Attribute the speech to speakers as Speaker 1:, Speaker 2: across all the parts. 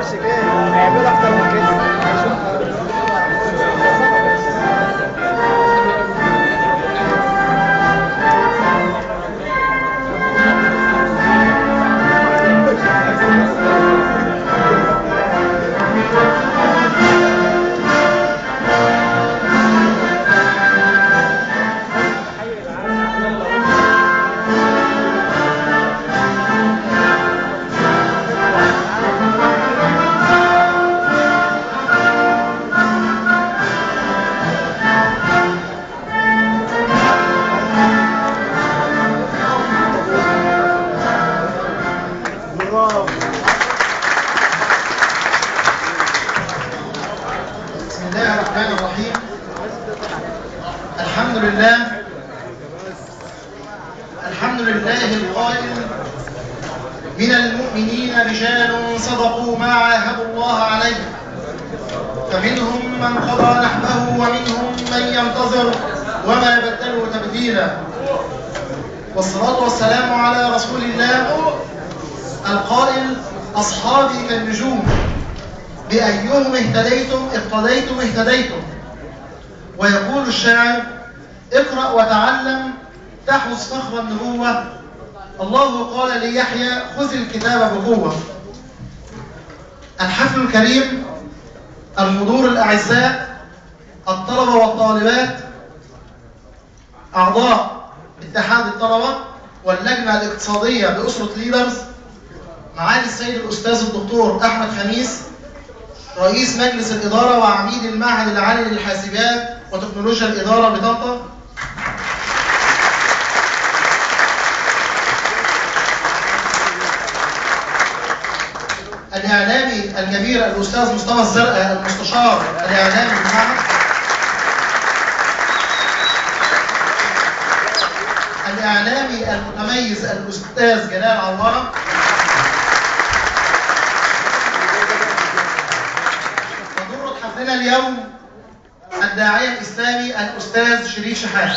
Speaker 1: يقدرش كده، هيعمل اكتر من كده.
Speaker 2: بسم الله الرحمن الرحيم. الحمد لله القائل: من المؤمنين رجال صدقوا ما عاهدوا الله عليه، فمنهم من قضى نحبه ومنهم من ينتظر وما بدلوا تبديلا. والصلاة والسلام على رسول الله القائل: أصحابي كالنجوم، بأيهم اهتديتم اهتديتم. ويقول الشاعر: اقرأ وتعلم تحوز فخر النبوة. الله قال ليحيى: خذ الكتاب بقوة. الحفل الكريم، الحضور الأعزاء، الطلبة والطالبات، أعضاء اتحاد الطلبة واللجنة الاقتصادية بأسرة ليدرز، معالي السيد الأستاذ الدكتور أحمد خميس، رئيس مجلس الإدارة وعميد المعهد العالي للحاسبات وتكنولوجيا الإدارة بطنطا، الإعلامي الكبير الأستاذ مصطفى الزرقاء المستشار الإعلامي المعهد، الإعلامي المتميز الأستاذ جلال عوارة، ودورة حفلنا اليوم الداعية الإسلامي الأستاذ شريف شحات.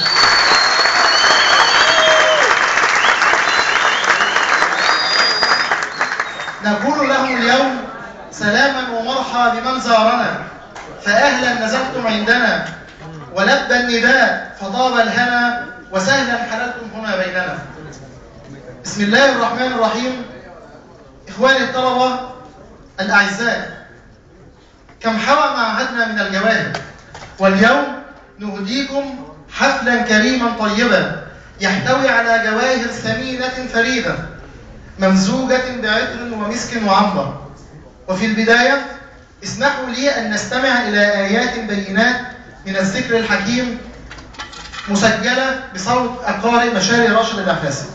Speaker 2: نقول لهم اليوم: سلاما ومرحبا بمن زارنا، فأهلا نزلتم عندنا، ولبى النداء فطاب الهنا، وسهلا حللتم هنا بيننا. بسم الله الرحمن الرحيم. إخواني الطلبة الأعزاء، كم حوى معهدنا من الجواهر، واليوم نهديكم حفلا كريما طيبا يحتوي على جواهر ثمينة فريدة ممزوجة بعطر ومسك وعنبر. وفي البداية اسمحوا لي أن نستمع إلى آيات بينات من الذكر الحكيم مسجلة بصوت القارئ مشاري راشد العفاسي.